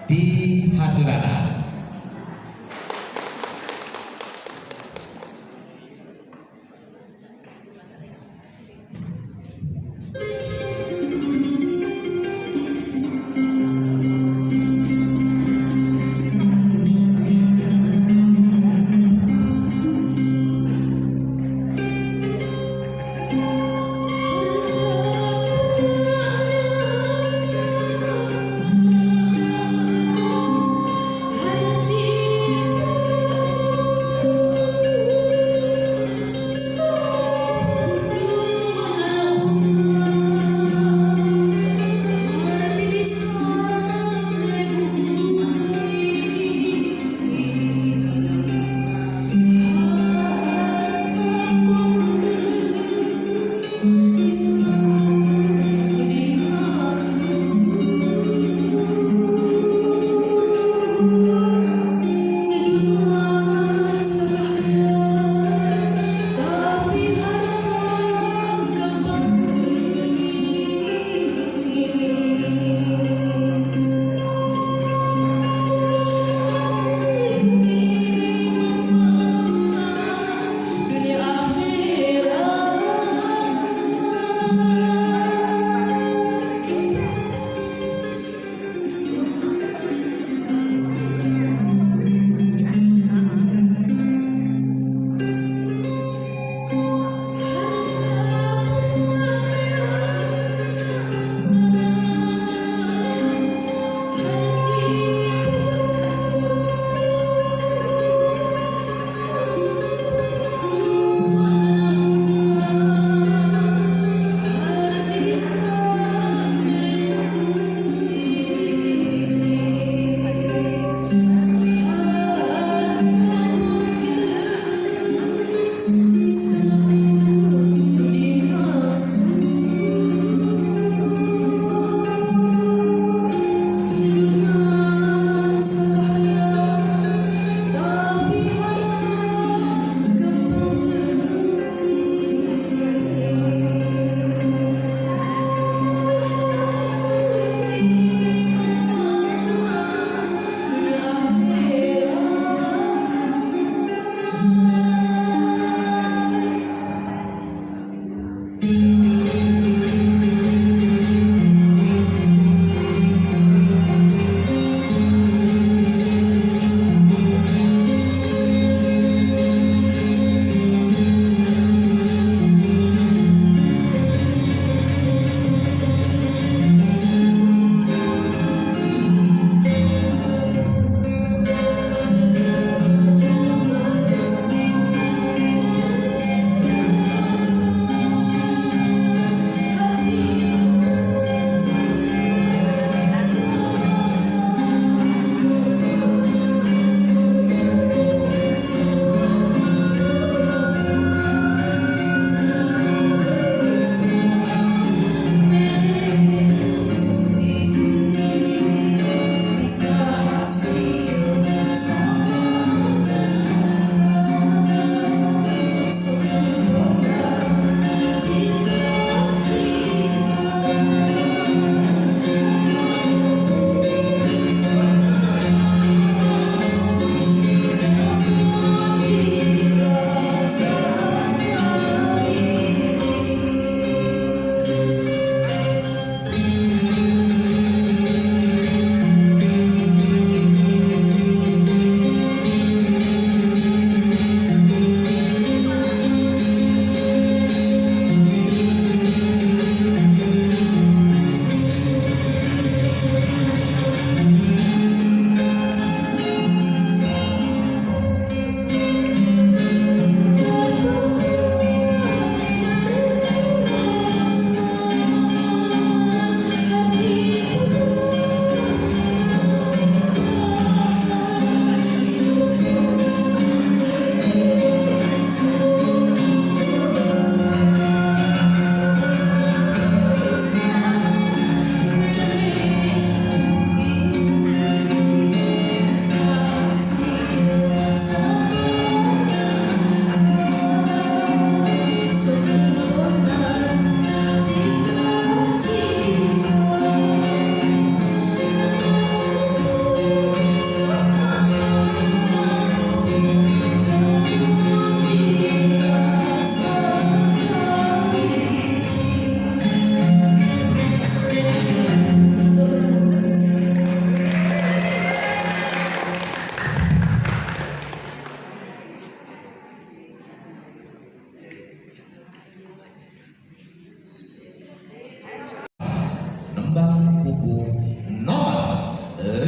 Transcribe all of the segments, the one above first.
Dihaturanan.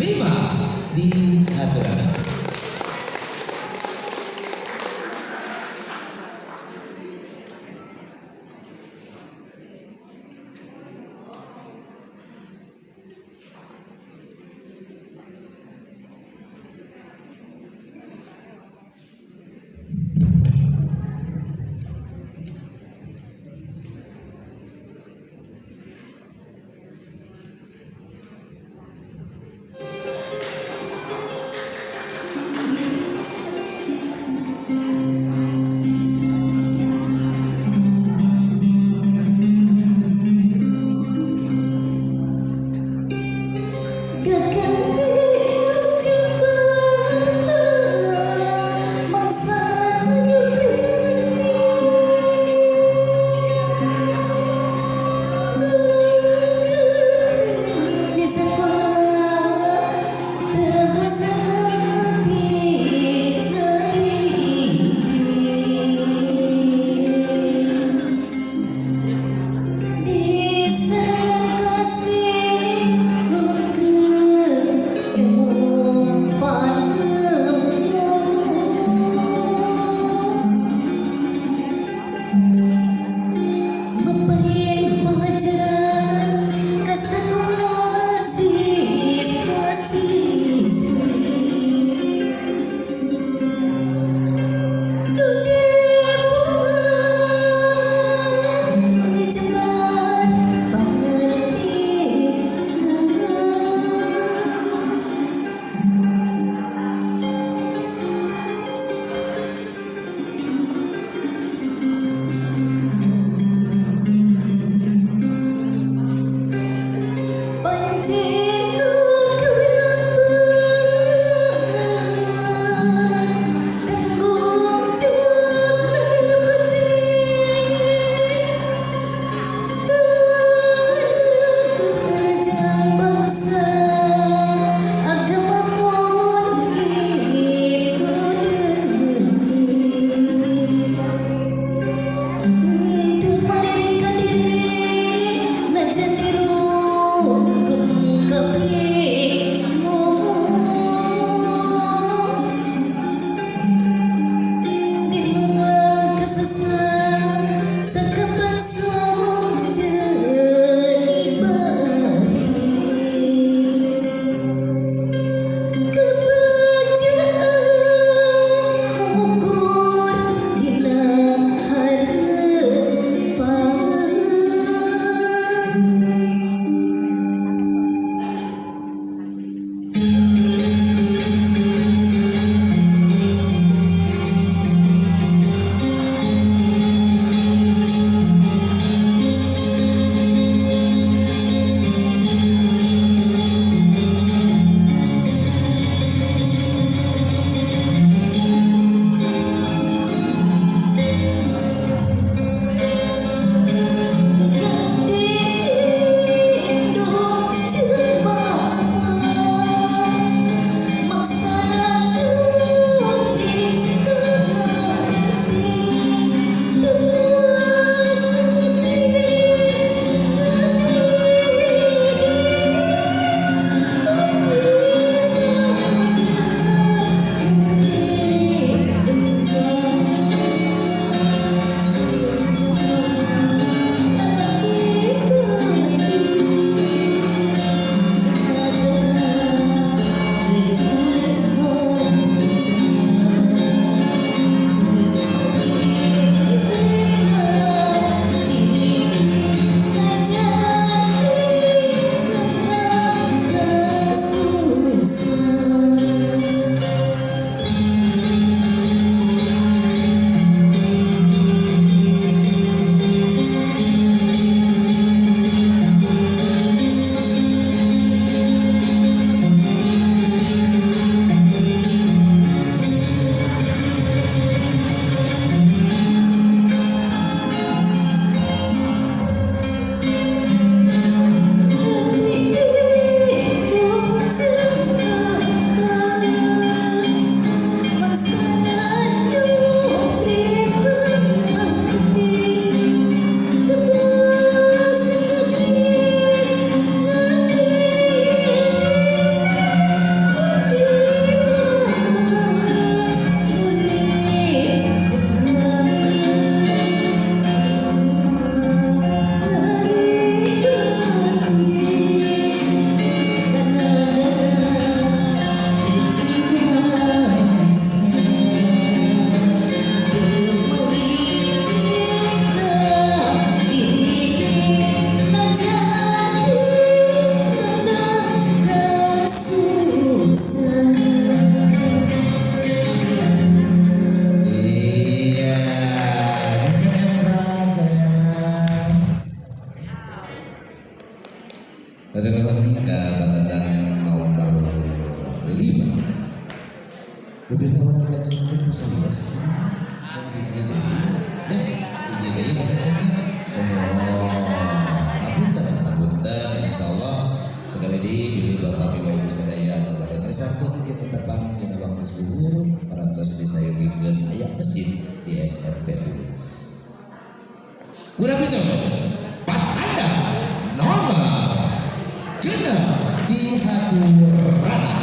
Lima di haturanan. Untuk Teman-teman ke patandang nomor 5. Rupina urang lajengkeun ka serius. Mun hiji deui. Ya, hiji deui patandangna. Semua. Hapunten, hapunten insyaallah sekali deui bilih Bapak Ibu Ibu sadaya anu bade ngersakkeun kita tepang dina waktu zuhur parantos disayogikeun aya masjid di SMP 3. Kurang itu patandang nomor 6 dihaturana.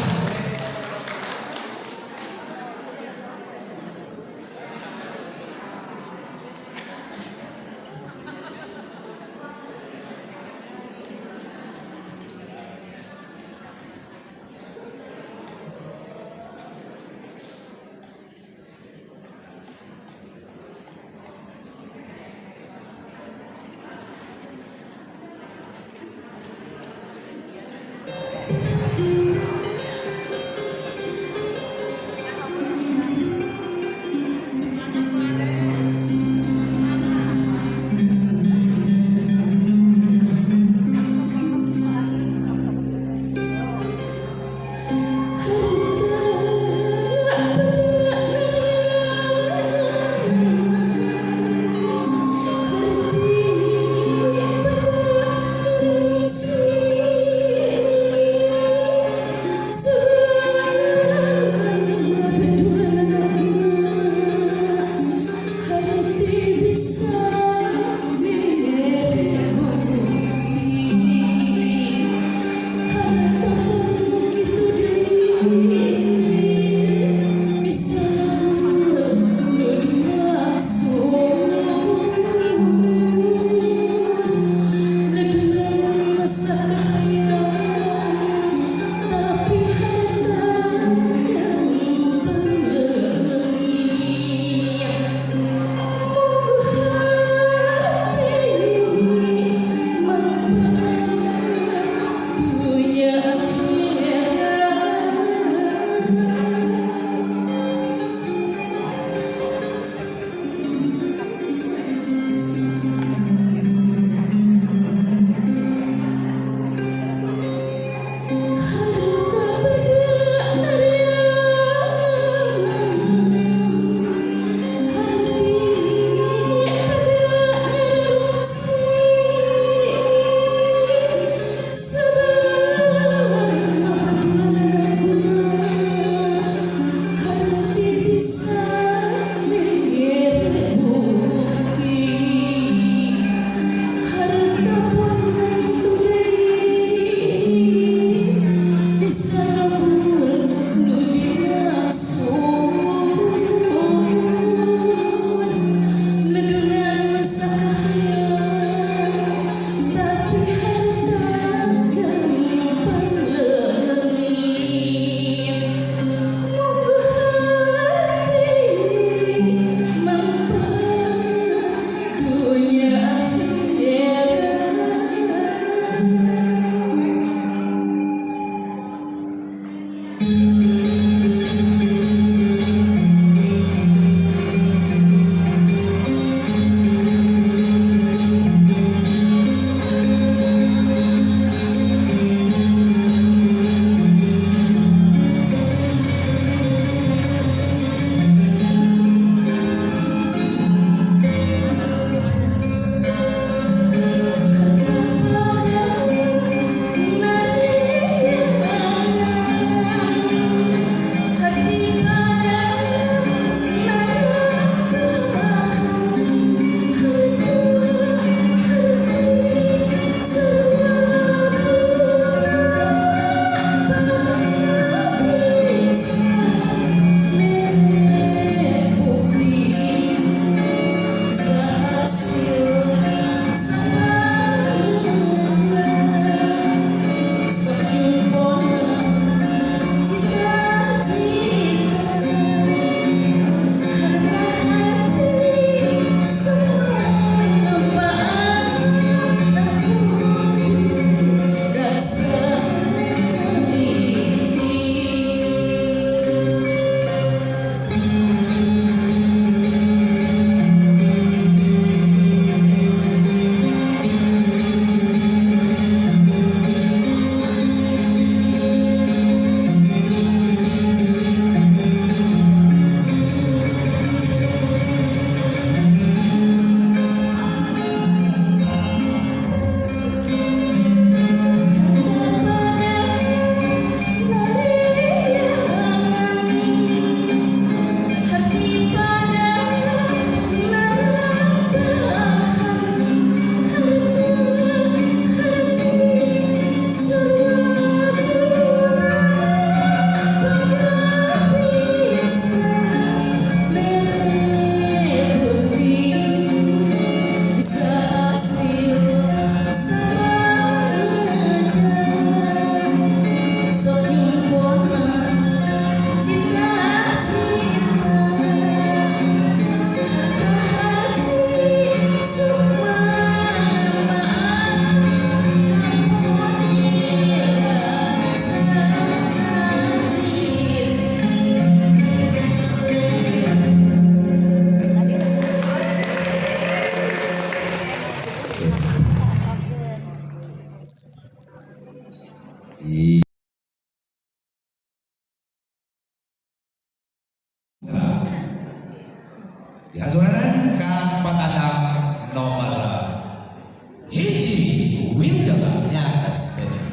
Di Diaturanan ka patandang nomor 1 Wilujeng Nyakesen.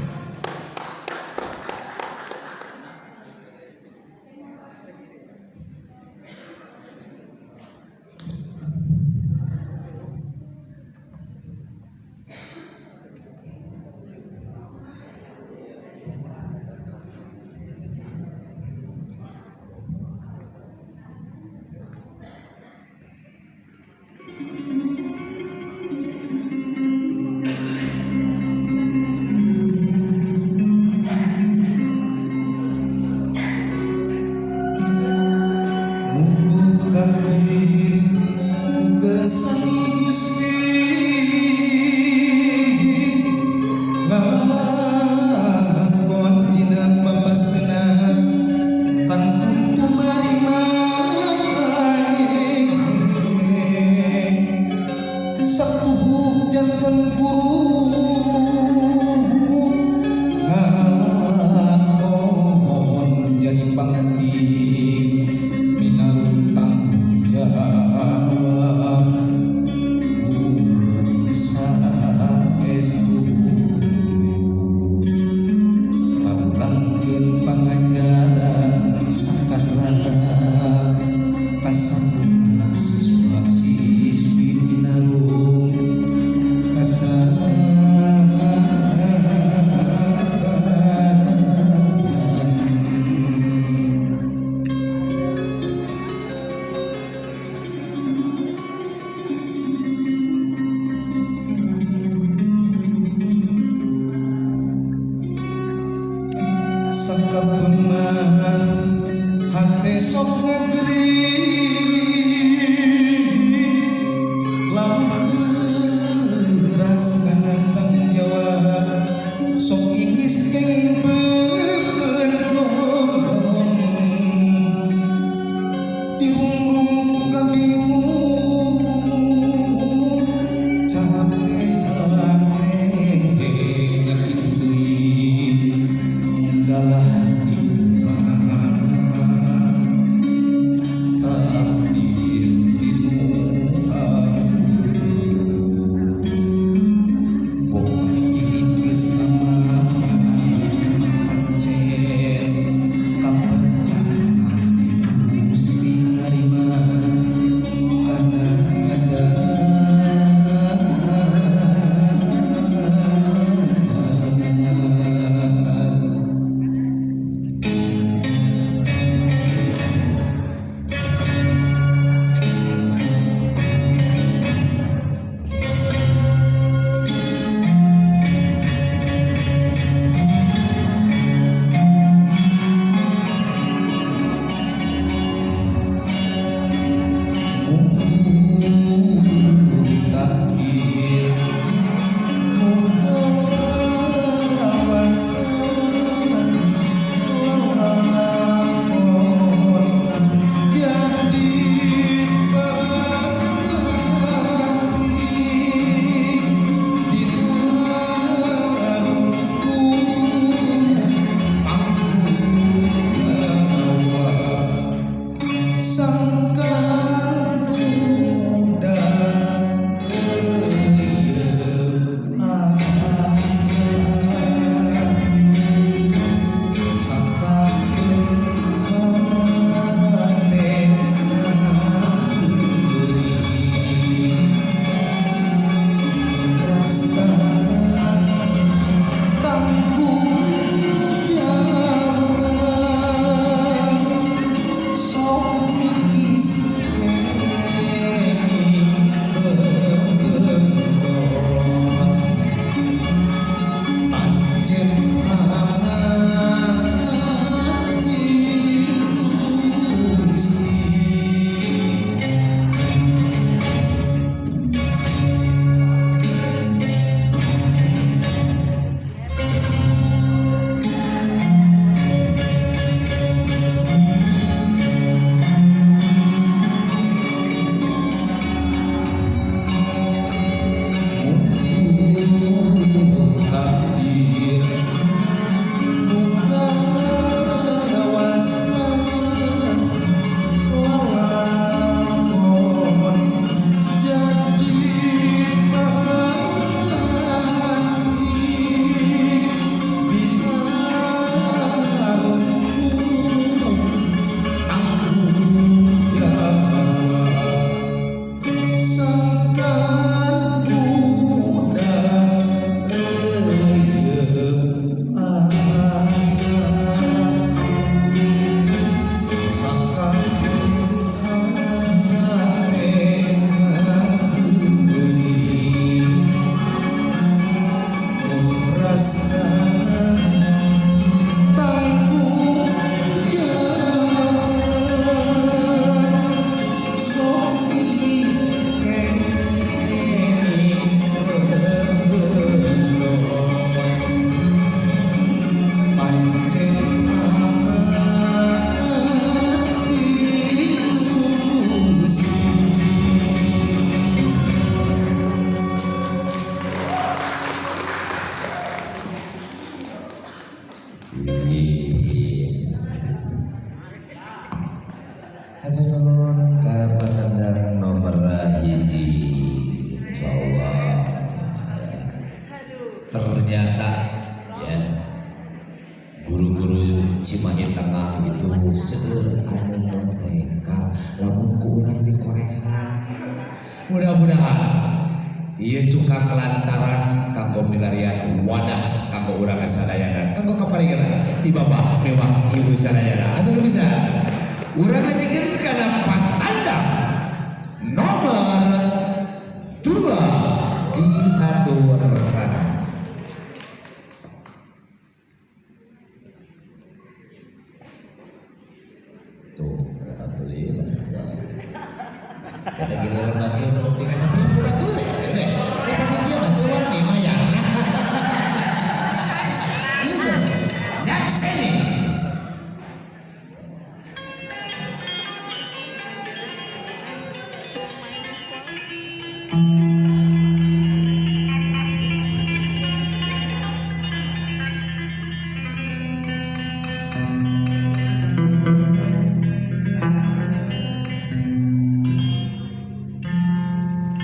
Hatur nuhun ka patandang nomor 1. Insyaallah. Ternyata ya guru-guru Cimahi Tengah itu seueur anu motekal lamun ku urang dikorehan. Mudah-mudahan ieu cukang lantaran kanggo milarian wadah kanggo urang sadayana, kanggo kaparingan ti bapak mewah ibu sadayana. Atuh bisa urang lajengkeun kana patandang nomor 2 di haturana. Tuh, alhamdulillah. Kata giliran batur di kaca film batur ya, gitu ya. Di panitia batur wani mayarna. Ini nyakseni.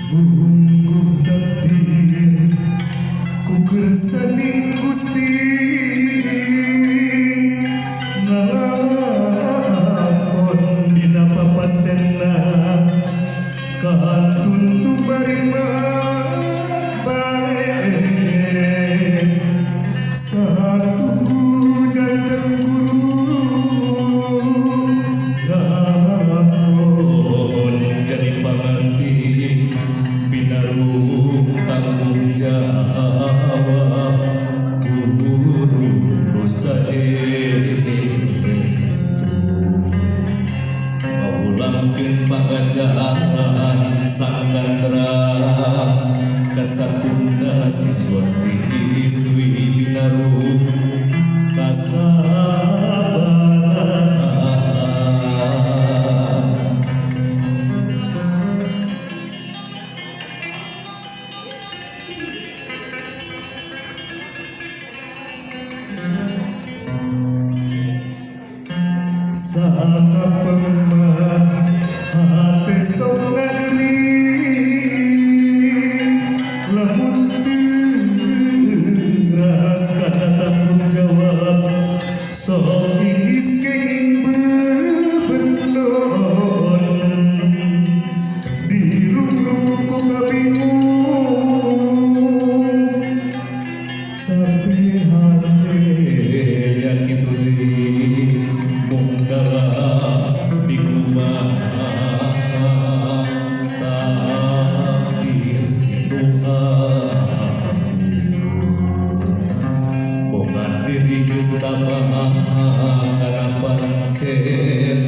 Bungkuh takdir ku kersaning Gusti ngalakon dina papastena kantun tubarima bae satuku janten guru ngalakon jadi panganti binarung tanggung jawab guru saestu ngawulangkeun pangajaran sangkandra kasatuna siswa siswi binarung kasabaran. Sakapemah hate sok ngagering lamun teu ras kana tanggung jawab sok ingis kenging bebendon dirungrung ku kabingung sampai hate nya kitu deui munggala di kumaha takdir nu boga diri geus tamaha kana pancen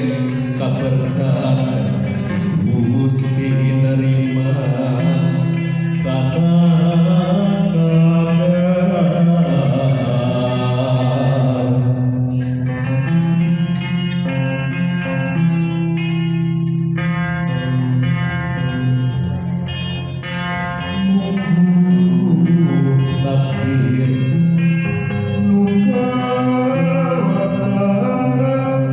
kapercaya Gusti nerima kana kadar. Mungguh takdir nu kawasa lalakon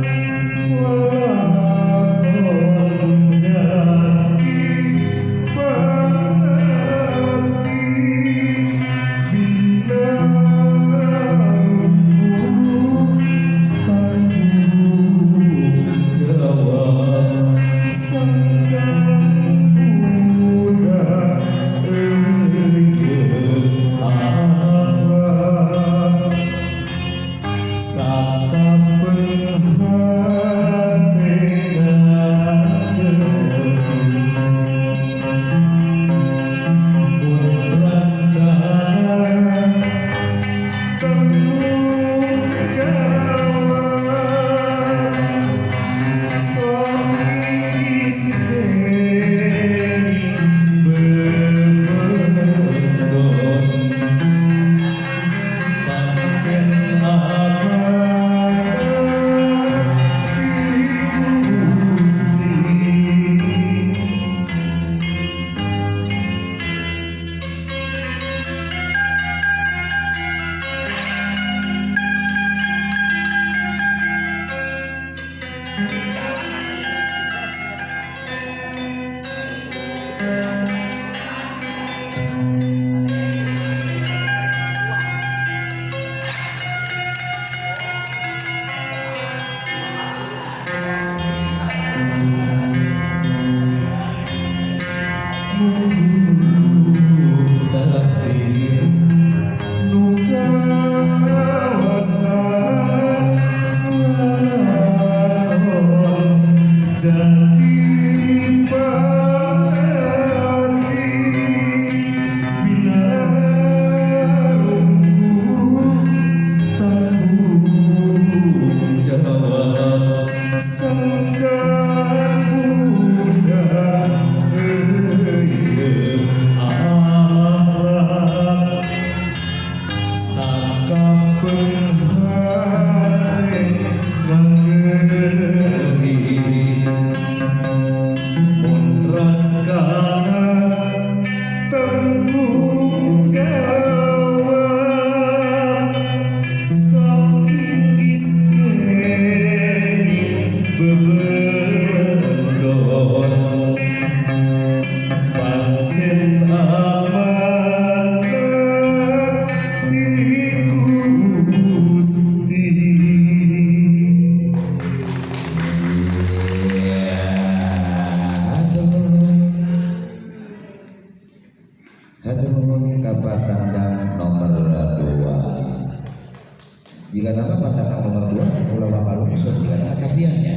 Jika nama patandang nomor 2 ulah bakal lungsur jika nama capiannya.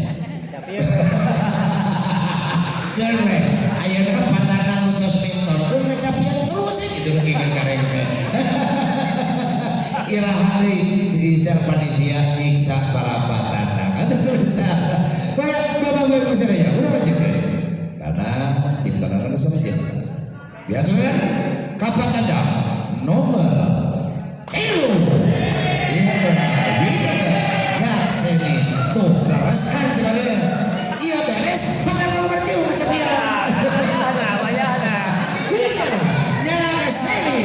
Keren, ayeuna patandang nu tos minton pun ngacapian terus gitu rugikeun karengse. Iraha deui diiser panitia nyiksa para patandang. Atuh bisa. Baik, Bapak Ibu sadaya, udah lanjutkeun. Karena pintonan anu selanjutnya. Diaturkan ka patandang nomor 3. Diaturkan Yakseni tuh bereskan sebenarnya. Iya beres, patandang nomor 3 ngacapian. Yakseni.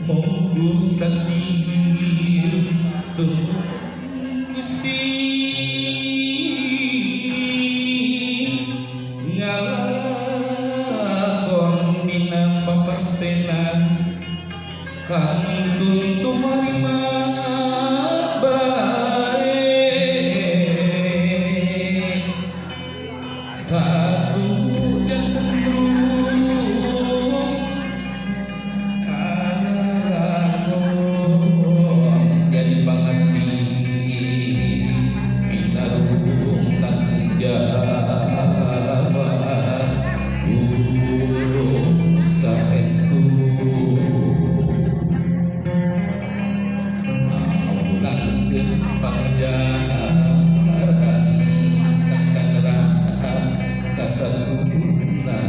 Monggo takdir Gusti ngalalakon dina papastena kang tuntumarima bare satu jantan jadi pangati pinarung tanggung jawab saestu ngawulangkeun pangajaran sakangerahan kasaduna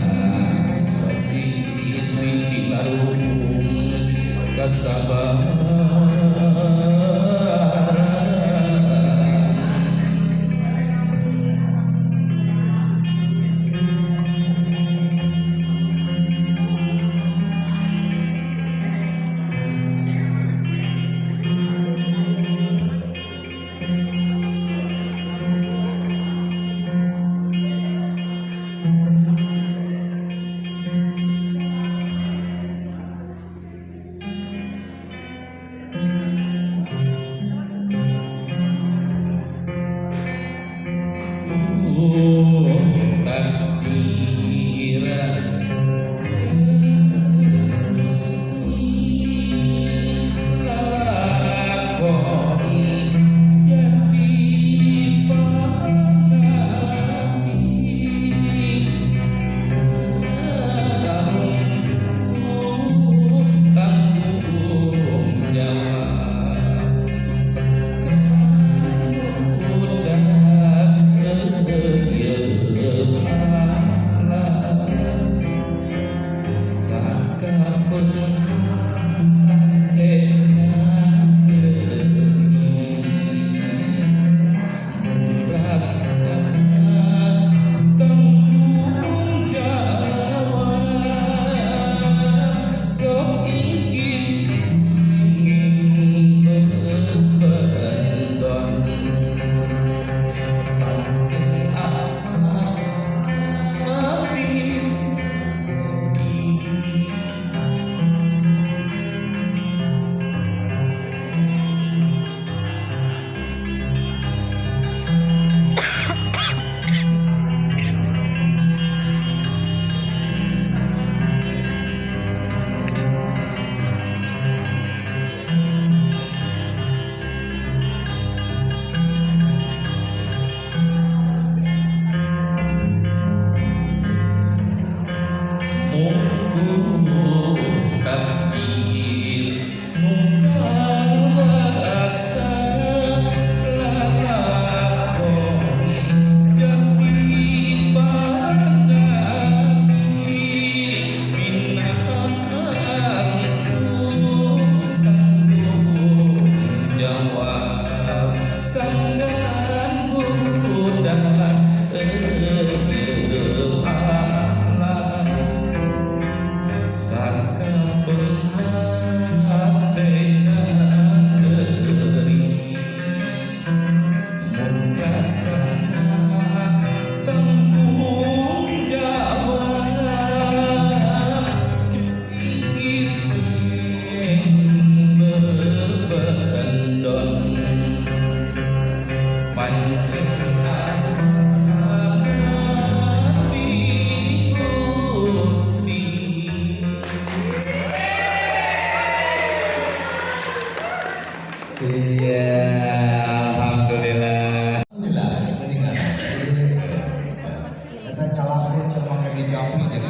siswa siswi pinarung kasabaran.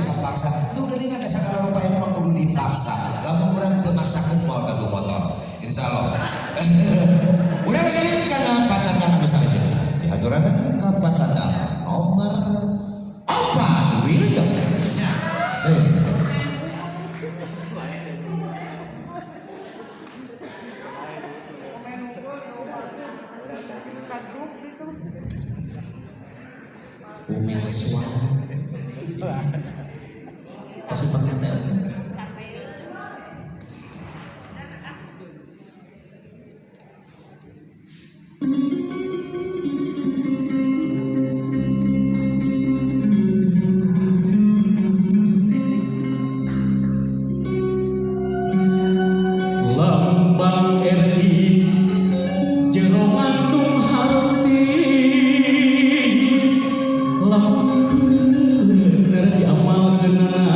kapaksa. Tuh geuning ada sagala rupa ini mah kudu dipaksa. Lamun urang teu maksakeun moal gaduh motor. Insyaallah. Urang ngalih kana patandang anu salajengna. Dihaturanan ka patandang nomor 4 Wilujeng. Sing. Umi Leswa pasti pernah. Lambang RI jero ngandung harti, lamun bener diamalkeunana.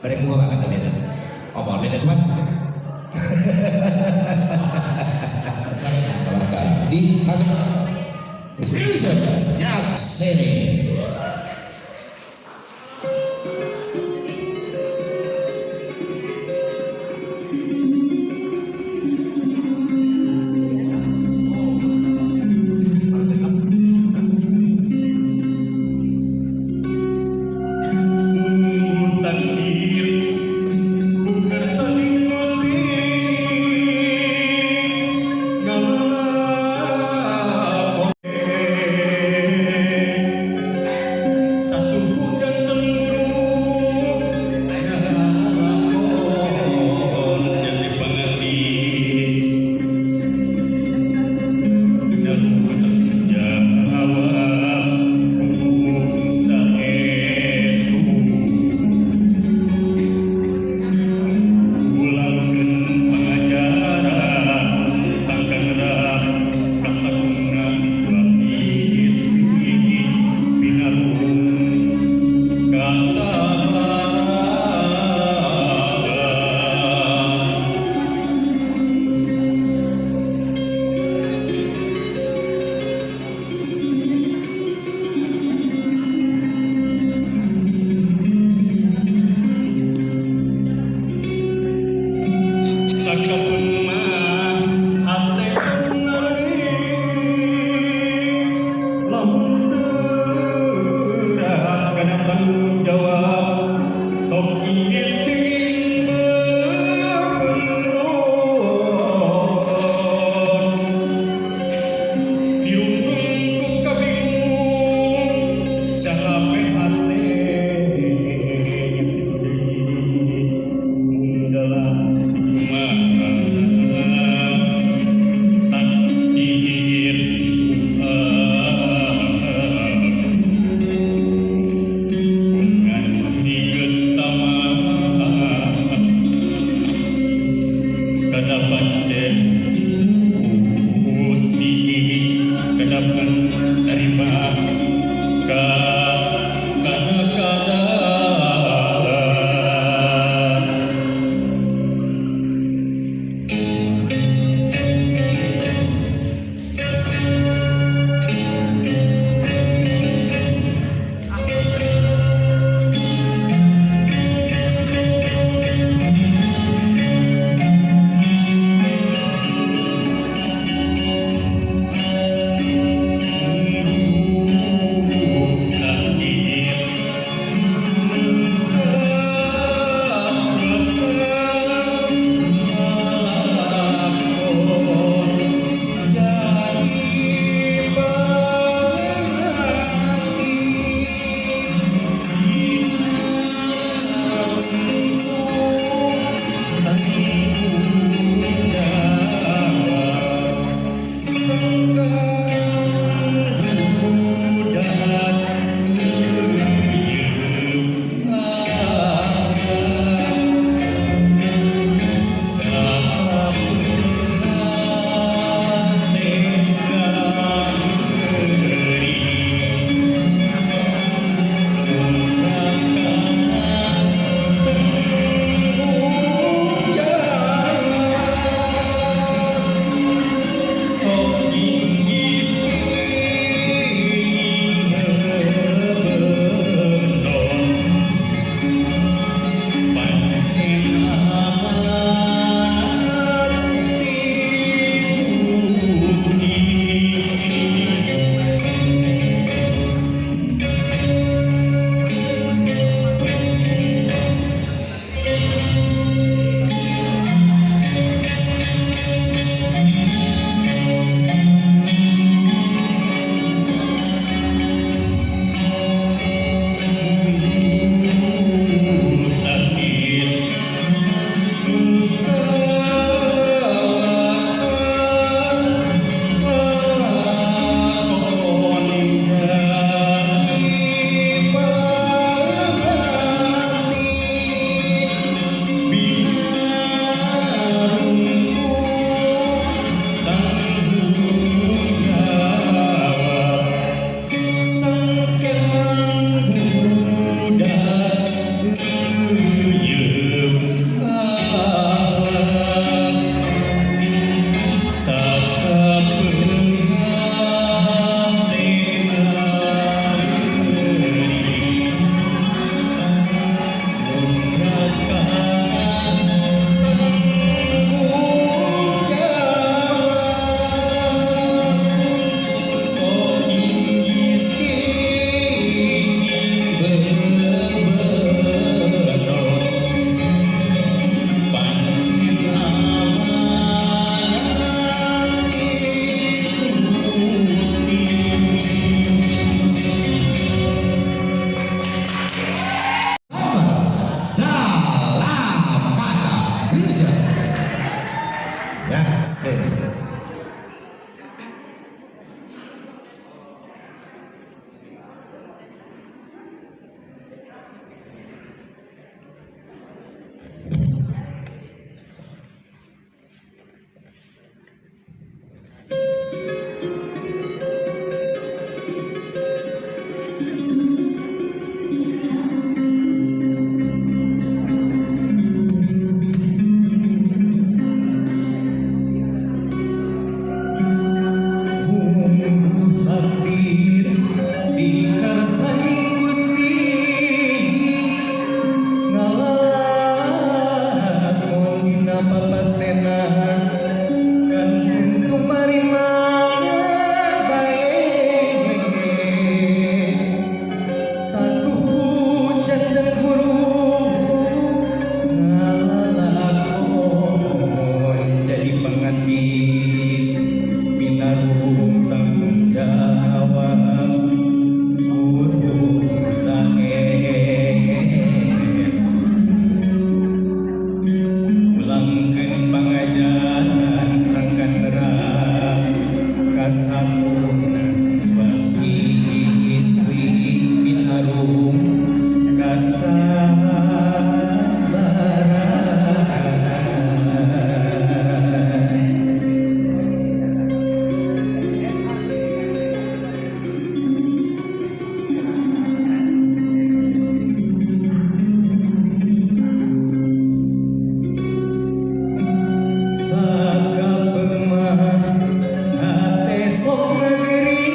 Bade kumaha kata bieu? Oh, moal beda sobat. Di sini. Takdir ku kersaning Gusti ngalakon. Sapapastena kantun kumarima bae satu hujan dan guru ngalalakon jadi pengantin pinarum tanggung jawab guru sanes ulangkeun pangajaran sangkan nerang kasapurna siswa siswi pinarum kasabaran. Sakapeung mah hate sok ngageri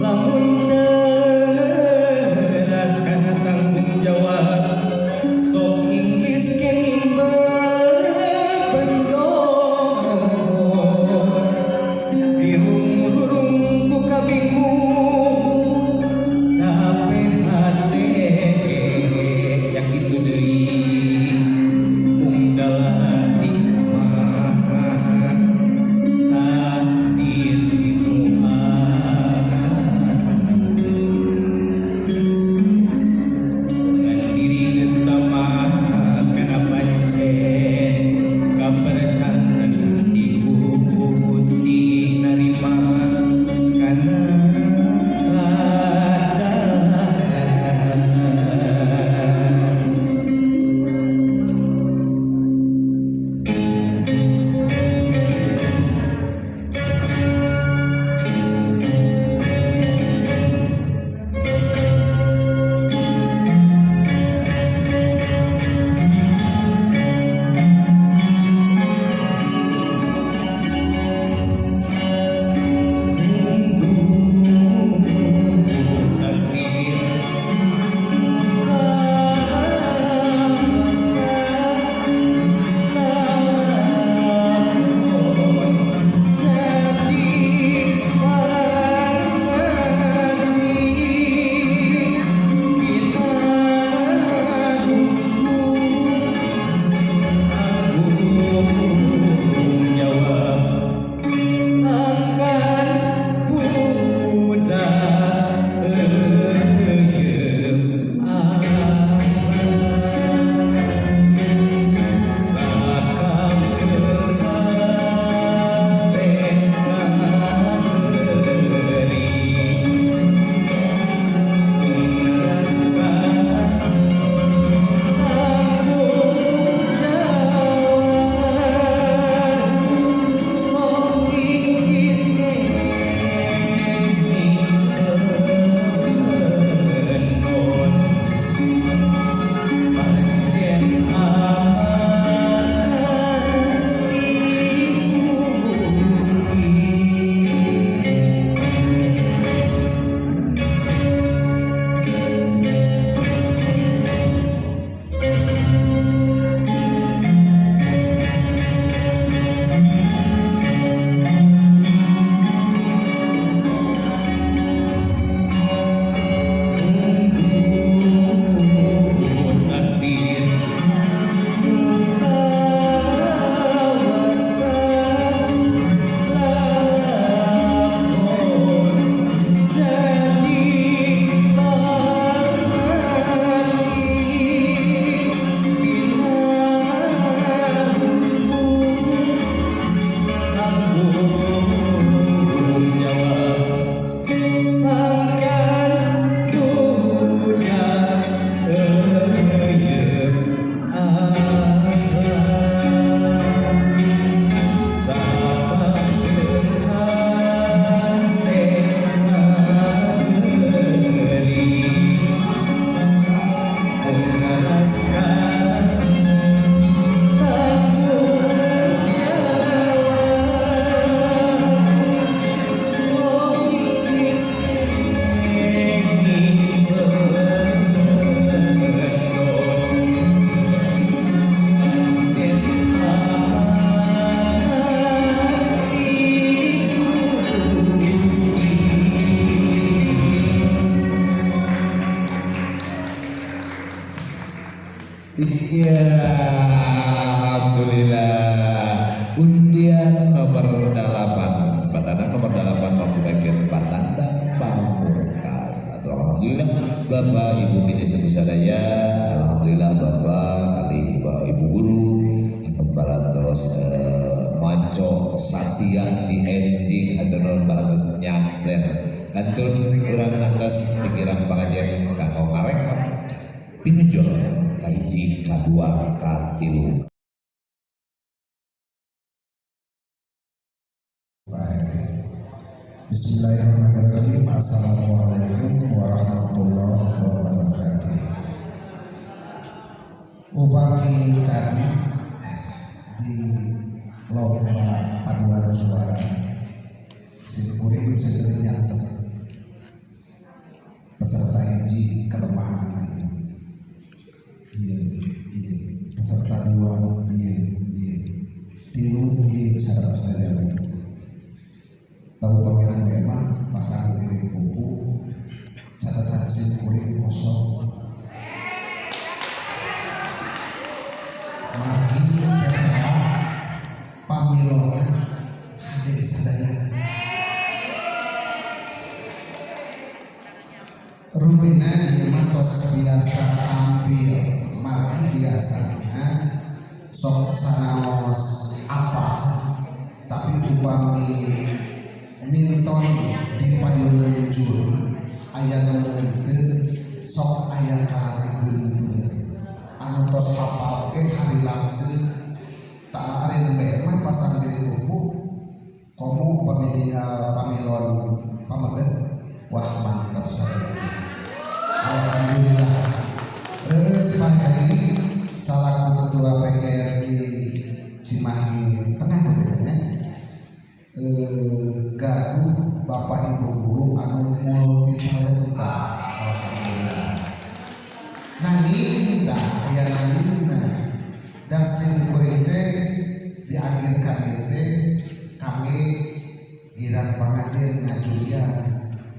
lamun teras kana tanggung jawab sok inggis kenging bebendo dirung-rurung ku kabingung cape hate yakitu deui unggalan nikmat takdir Tuhan ngan diri geus tamat kana pancen kapercanten ti Gusti narima kana kaadaan. Iya, alhamdulillah. Undian nomor 8, Patandang nomor 8 menggunakan Patandang Pamungkas. Atau alhamdulillah Bapak Ibu pilih sadaya, alhamdulillah Bapak kali Ibu guru atau parantos manco satya di enjing atau non parantos nyaksen. Kantun urang atas pikiran pangajian kanggo ngarekap pinujol kahiji kadua katilu. Bismillahirrahmanirrahim. Assalamualaikum warahmatullahi wabarakatuh. Upami tadi di lomba paduan suara simkuring seueur nyantet peserta hiji kelemahan ieu ieu ieu peserta dua ieu ieu tilu ieu sareng sadaya. Tahu pamiran mah pasang giring pupu catatan simkuring kosong margi tetela pamilona hade sadayana rupina ieu mah tos biasa tampil margi biasana sok sanaos apa tapi upami minton di payunan juri aya nu ngeunteun sok aya kalana geunteun anu tos apal ge harilap deui tah ari nembe mah pasang giring pupu komo upami ninggal pamilon pameget wah mantap sadaya. Alhamdulillah. Reus Pak Heri salaku ketua PGRI Cimahi Tengah bedanya gaduh Bapak Ibu guru anu multi talenta. Alhamdulillah. Nanging da aya nangingna da simkuring teh di akhir kali teh kangge girang pangajian ngajurian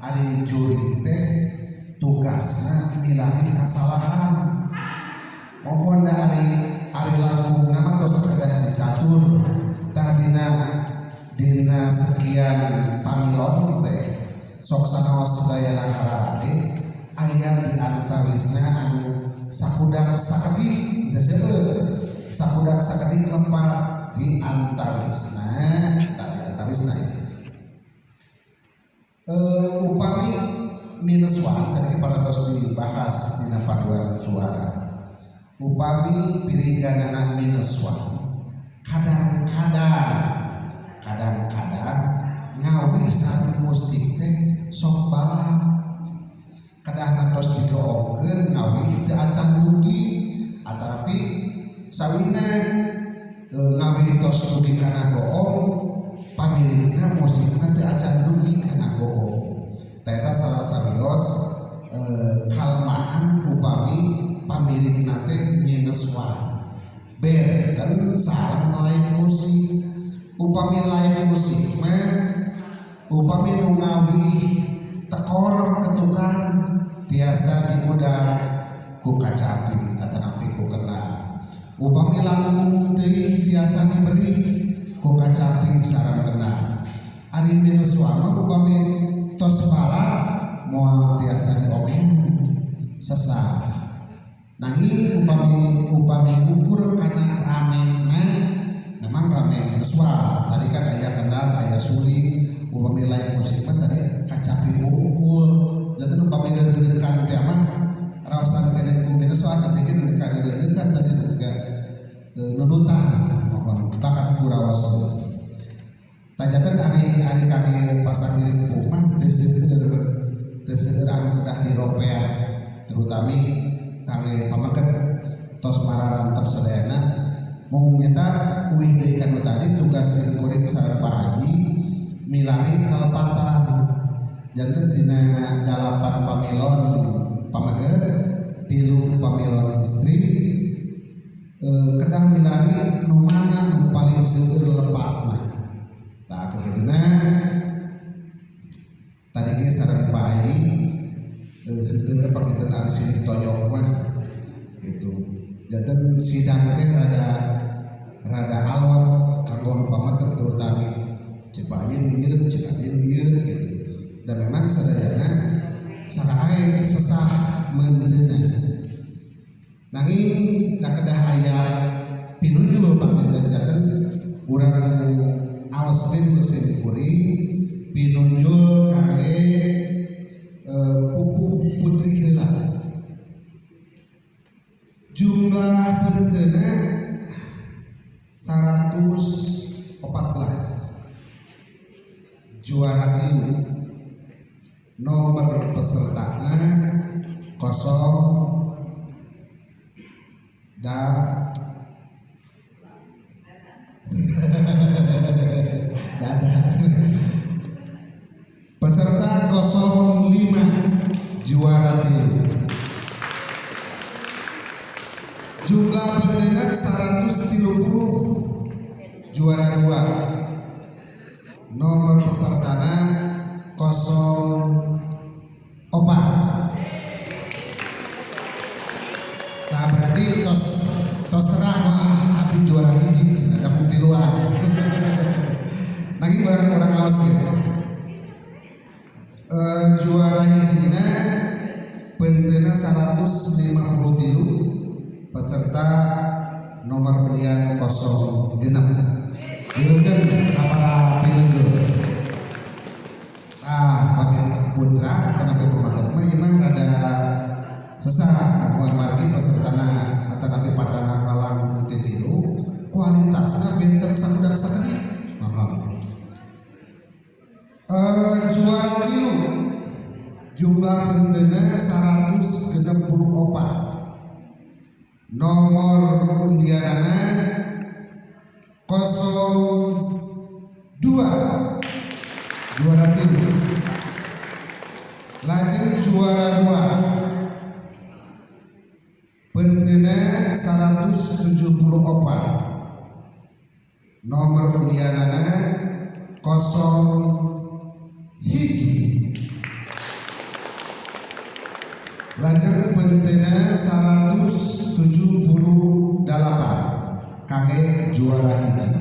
ari juri teh tugasna milari kasalahan. Mohon da ari langkung mah tos kedah dicatur tah dina sekian pamilon teh sok sanaos sadayana hararade aya di antawisna anu sakudak sakedik teu seueur sakudak sakedik lepat di antawisna tah di antawisna upami minus one tadi parantos dibahas dina paduan suara upami piriganana minus one kadang-kadang ngawih sareng musik teh sok balap kadang tos digoongkeun ngawih teu acan dugi atapi sawina ngawih tos dugi kana goong pamilikna musikna teu acan dugi kana goong. Eta salah sawios kalemahan upami pamilikna teh minus one benten sareng lain musik. Upami lain musik mah upami nu ngawih tekor ketukan tiasa diundang ku kacapi atanapi ku kendang. Upami langkung teuing tiasa diberi ku kacapi sareng kendang. Ari minus one mah upami tos balap moal tiasa diomean sesah. Nanging upami ukur kana ramena memang rame minus one. Tadi kan aya kendang aya suling upami lain musik mah tadi kacapi unggul. Janten upami reureukan teh mah raosan keneh ku minus one tadi ge kareureuneukan tadi nu ka nunutan mohon bakat ku raos. Tajanten ari kami pasang giring puh mah teu seueur anu kedah diropea terutami kangge pameget tos mararantep sadayana. Mung nyata uih deui kanu tadi tugas simkuring sareng Pak Haji milari kalepatan. Janten dina 8 pamilon pameget 3 pamilon istri kedah milari nu mana nu paling seueur lepatna. Tah kuhidna tadi ge sareng Pak Haji henteu panginten ari silih tonjok mah gitu. Janten sidang teh rada rada alot kanggo nu pameget, terutama cek Pak Ayin ieu, cek Ayin ieu gitu. Dan memang sadayana sarae sesah meunteuna. Nanging da kedah aya pinunjul panginten, janten urang aoskeun ku sim kuring pinunjul kangge pupuh putri heula. Jumlah pentena 114, juara tilu, nomor pesertana kosong da dadah, peserta 05, juara tilu, jumlah pentena 130, juara 2, nomor pesertana 04. Nah, berarti tos tos terang, wah, abdi juara hiji cenah, dapuk tiluan. Nanging urang-urang awas gitu. Juara hijina pentena 153, peserta nomor undian 06. Wilujeng para pinunjul. Ah, pami putra atau napi pameget mah ieu mah rada sesah, mohon margi pesertana atau napi patana langkung ti tilu, kualitasna benten sakudak sakedik. Juara tilu jumlah pentena 164, nomor undianana 02, juara tilu. Lajeng juara 2 pentena 174, nomor undianana 01. Lajeng pentena 178 kangge juara hiji,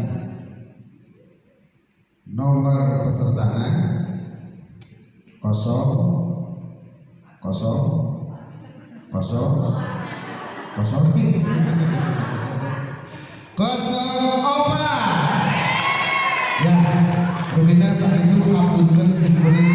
nomor pesertana kosong kosong kosong kosong 04. Ya, rupina sakitu, hapunten simkuring.